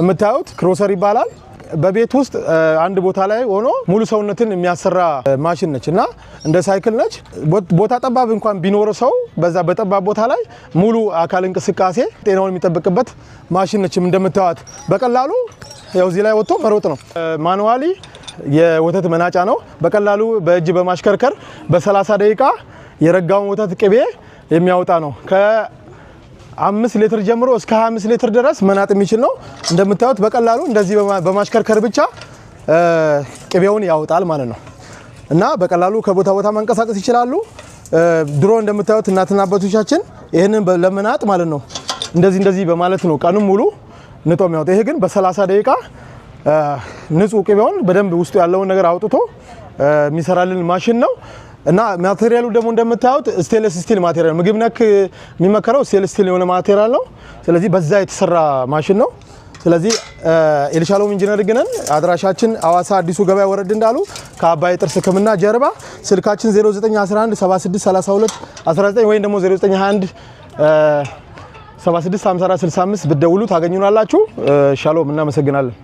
የምታዩት crosser ይባላል። በቤት ውስጥ አንድ ቦታ ላይ ሆኖ ሙሉ ሰውነትን የሚያሰራ ማሽን ነች እና እንደ ሳይክል ነች። ቦታ ጠባብ እንኳን ቢኖር ሰው በዛ በጠባብ ቦታ ላይ ሙሉ አካል እንቅስቃሴ ጤናውን የሚጠብቅበት ማሽን ነች። እንደምታዩት በቀላሉ ያው እዚህ ላይ ወጥቶ መሮጥ ነው። Manually የወተት መናጫ ነው። በቀላሉ በእጅ በማሽከርከር በ30 ደቂቃ የረጋውን ወተት ቅቤ የሚያወጣ ነው። ከ5 ሊትር ጀምሮ እስከ 25 ሊትር ድረስ መናጥ የሚችል ነው። እንደምታዩት በቀላሉ እንደዚህ በማሽከርከር ብቻ ቅቤውን ያወጣል ማለት ነው። እና በቀላሉ ከቦታ ቦታ መንቀሳቀስ ይችላሉ። ድሮ እንደምታዩት እናትና አባቶቻችን ይህንን ለመናጥ ማለት ነው እንደዚህ እንደዚህ በማለት ነው ቀኑን ሙሉ ንጦ የሚያወጣ። ይሄ ግን በ30 ደቂቃ ንጹህ ቅቤውን በደንብ ውስጡ ያለውን ነገር አውጥቶ የሚሰራልን ማሽን ነው። እና material ኡ ደግሞ እንደምታዩት stainless steel material፣ ምግብ ነክ የሚመከረው stainless steel የሆነ material ነው። ስለዚህ በዛ የተሰራ ማሽን ነው። ስለዚህ ኤልሻሎም ኢንጂነሪንግ ነን። አድራሻችን አዋሳ አዲሱ ገበያ ወረድ እንዳሉ ከአባይ ጥርስ ሕክምና ጀርባ። ስልካችን 0911 76 32 19 ወይም ደግሞ 0921 76 54 65 ብትደውሉ ታገኙናላችሁ። ሻሎም፣ እናመሰግናለን።